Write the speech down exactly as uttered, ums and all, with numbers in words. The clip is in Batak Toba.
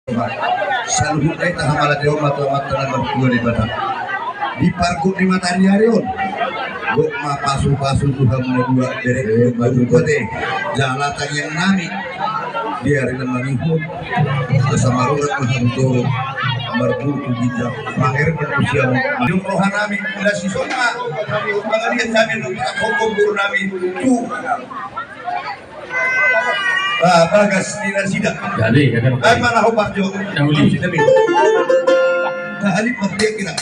Saluhutna i tahamauliate ma tu Amanta na martua Debata. Di pargok ni mataniari on, gok ma pasupasu tu hamu na dua, derek ma tu pate jala tangiang nami. Di ari na mangihut, asa marurat ma hamu torop, marburu tu ginjang, mangerek ma tu siamun. Di roha nami, na sisonga, mangaliat nami, nunga hohom boru nami, tu Ah, bagas ni nasida. Jadi, jadi, ai mana ho parjo. Dahulu. Nasida mi. Nah, alip martia kira.